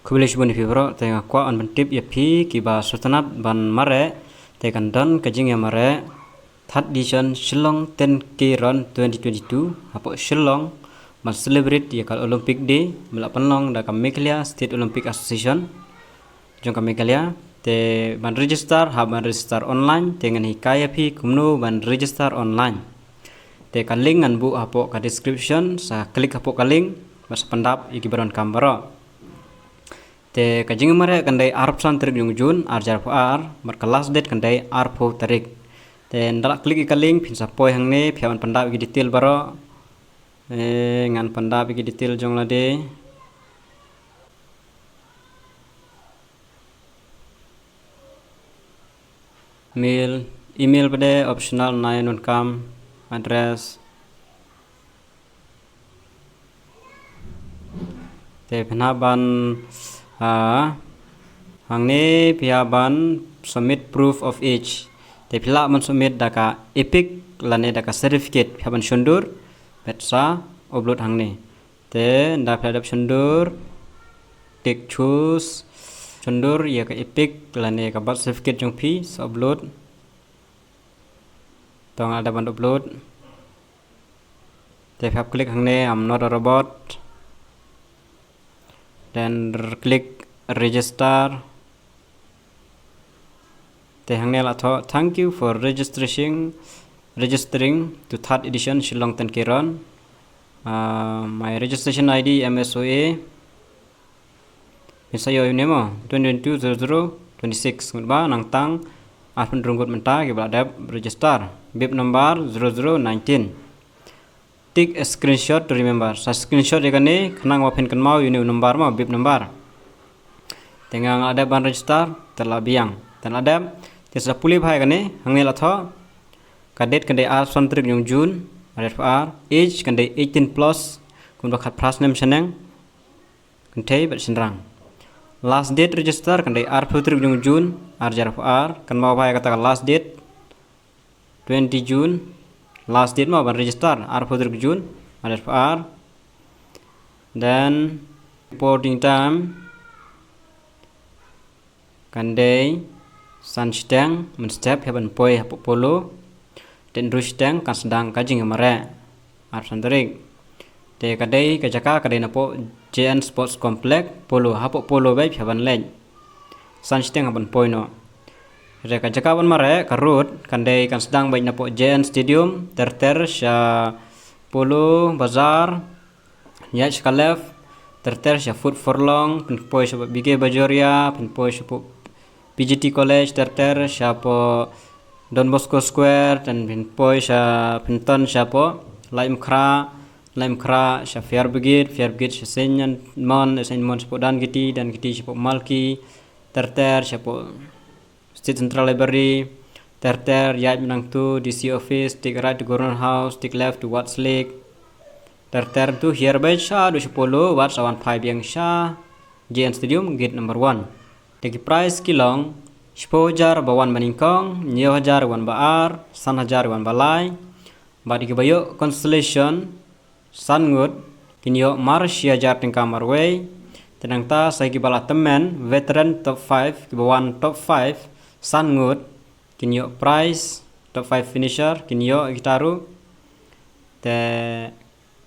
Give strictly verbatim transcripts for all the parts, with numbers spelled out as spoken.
Khublei shibun ïa phi baroh, te nga kwah ban pyntip ïa phi kiba sngewtynnat ban mareh, te kan don ka jingïamareh third edition Shillong ten K Run twenty twenty-two hapoh Shillong, ban celebrate ïa ka Olympic Day, ba la pynlong da ka Meghalaya State Olympic Association jong ka Meghalaya. Te ban register, hap ban register online, te ngan hikai ïa phi kumno ban register online. Te ka link ngan buh hapoh ka description, sa click hapoh ka link, bad sa pyndap ïa kiba donkam baroh. Te ka jingmareh kan dei arphew san tarik jong June, ar hajar arphew ar, bad ka last date kan dei arphew tarik. Te ynda la click ïa ka link, phin sa poi hangne, phi hap ban pyndap ïa ki detail baroh. Eh, ngan pyndap ïa ki detail jong lade. Mail, email pat de optional, name, donkam, address. Te phin hap ban, ah, hangne phi hap ban submit proof of age. Te phi lah ban submit da ka EPIC lane da ka certificate, phi hap ban shon dur, bad sa upload hangne. Te ynda phi la dep shon dur, tick choose, shon dur ïa ka EPIC lane ka birth certificate jong phi, sa upload. To nga la dep ban upload. Te phi hap click hangne, I'm not a robot. Then click register. Te hangne la thoh, "Thank you for registering, registering to third edition Shillong ten K Run. Uh, my registration I D M S O A." Phin sa ïoh ïa une mo, twenty twenty-two zero zero twenty-six, ngut ba nang tang arphew hynriew ngut mynta kiba la dep register. Bib number zero zero nineteen. Take a screenshot to remember. Sa screenshot ïa kane, khnang ba phin kynmaw ïa une u number mo, bib number. Te nga nga la dep ban register, te la biang. Te la dep, te sa pule bha ïa kane, hangne la thoh. Ka date kan dei arphew san tarik jong June, ar hajar arphew ar, age kan dei eighteen plus, kumba khatphra snem shaneng, kynthei bad shynrang. Last date register kan dei arphew tarik jong June, ar hajar arphew ar, kynmaw bha ïa kata ka last date, twenty June, last date mo ban register, arphew tarik June, ar hajar arphew ar. Then, reporting time, kan dei san shiteng mynstep, phi hap ban poi hapoh Polo. Te hynriew shiteng kan sdang ka jingmareh, arphew san tarik. Te ka dei ka jaka ka dei napoh J N Sports Complex Polo, hapoh Polo beit phi hap ban leit. San shiteng hap ban poi noh. Te ka jaka ban mareh, ka route kan dei kan sdang beit napoh J N Stadium, ter ter sha Polo Bazar, ïaid sha ka left, ter ter sha Food Furlong, phin poi shapoh B K Bajoria, phin poi shapoh P G T College, ter ter shapoh Don Bosco Square, then phin poi sha, phin turn shapoh Laitumkhrah, Laitumkhrah sha Fire Brigade, Fire Brigade sha Saint Edmund, Saint Edmund shapoh Dhankheti, Dhankheti shapoh Malki, ter ter shapoh State Central Library, ter ter ïaid mynta to D C office, take right to Governor House, take left to Ward's Lake. Ter ter to hiar beit shaduh sha Polo, wat sa wan phai biang sha J N Stadium, gate number one. Te ki prize ki long, shiphew hajar ba wan ba nyngkong, hynñiew hajar wan ba ar, san hajar wan ba lai. Bad ïa kiba ïoh consolation, san ngut, kin ïoh mar shi hajar tyngka marwei. Te nangta sa kiba la tymmen, veteran top five, kiba wan top five, san ngut, kin ïoh prize, top five finisher, kin ïoh kita ruh. Te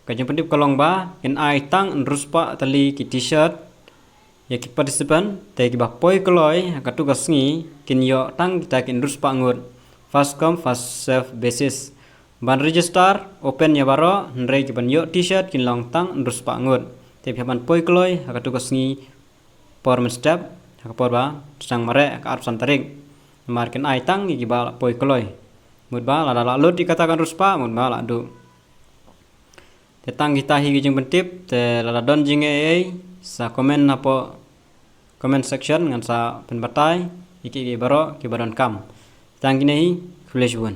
ka jingpyntip ka long ba, kin ai tang hynriew spah tylli ki T-shirt ïa ki participant, te kiba poi kloi ha katu ka sngi, kin ïoh tang kita ki hynriew spah ngut, first come first serve basis. Ban register open ïa baroh, hynrei kiban ïoh T-shirt kin long tang hynriew spah ngut. Te phi hap ban poi kloi ha katu ka sngi por mynstep, ha ka por ba sdang mareh, ha ka arphew san tarik. Namar kin ai tang ïa kiba la poi kloi. Mut ba lada la lut ïa kata ka hynriew spah, mut ba la duh. Te tang kita hi ki jingpyntip, te lada don jingaiei, sa comment hapoh comment section, ngan sa pynbatai ïa ki, ki baroh kiba donkam. Tang kine hi, khublei shibun.